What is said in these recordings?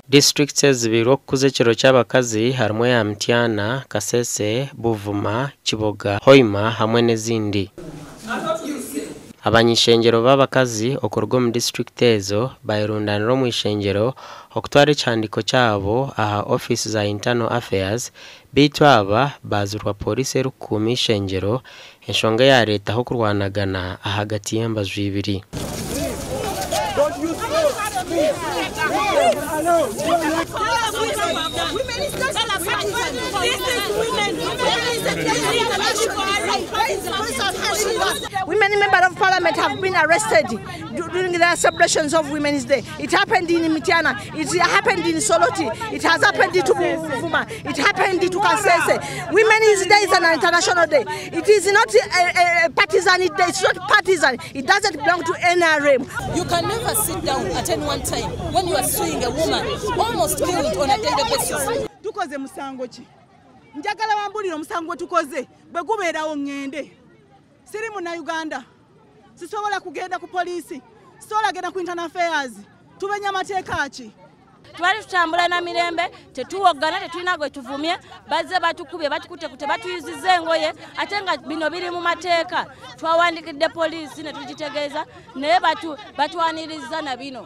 Disiturikiti ezibairwe okukuza ekiro ky'abakazi harimu eya Mityana, Kasese, Buvuma, Kiboga, Hoima hamwe n'ezindi. Abany'ishengyero b'abakazi okuruga omu disiturikiti ezo bayerundanira omu ishengyero okutwara ekihandiiko kyabo aha ofiisi za Internal Affairs beitu aba baazirwa pooriisi erikukuuma eishengyero enshonga eyareetaho okurwanagana ahagati y'embaju ibiri. Women member of parliament have been arrested during the celebrations of Women's Day. It happened in Mityana, it happened in Soroti, it has happened to Buvuma, it happened to Kasese. Women's Day is an international day. It is not a partisan day, it's not partisan. It doesn't belong to NRM. You can never sit down at any one time when you are seeing a woman almost killed on a daily basis. Tukoze musango ki? Njagala bambulire omusango gwe tukoze bwe gubeerawo ŋŋende. Siri munnayuganda, sisobola kugenda ku poliisi, sisobola genda ku internal affairs. Tumenya mateeka ki? Twali tutambula na mirembe, tetuwoggana, tetulina gwe tuvumye, bazze batukubye, batukutekute, batuyuzizza engoye, ate nga bino biri mu mateeka. Twawandikidde poliisi ne tugitegeeza, naye batwaniriza na bino.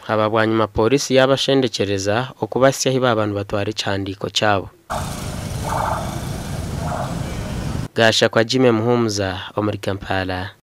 Aba bwanyima pooriisi yaabashendekyereza okubahitsya ahu baaba nibatwara ekihandiiko kyabo. Gashakwa Jimmy Muhumuza omuri Kampala.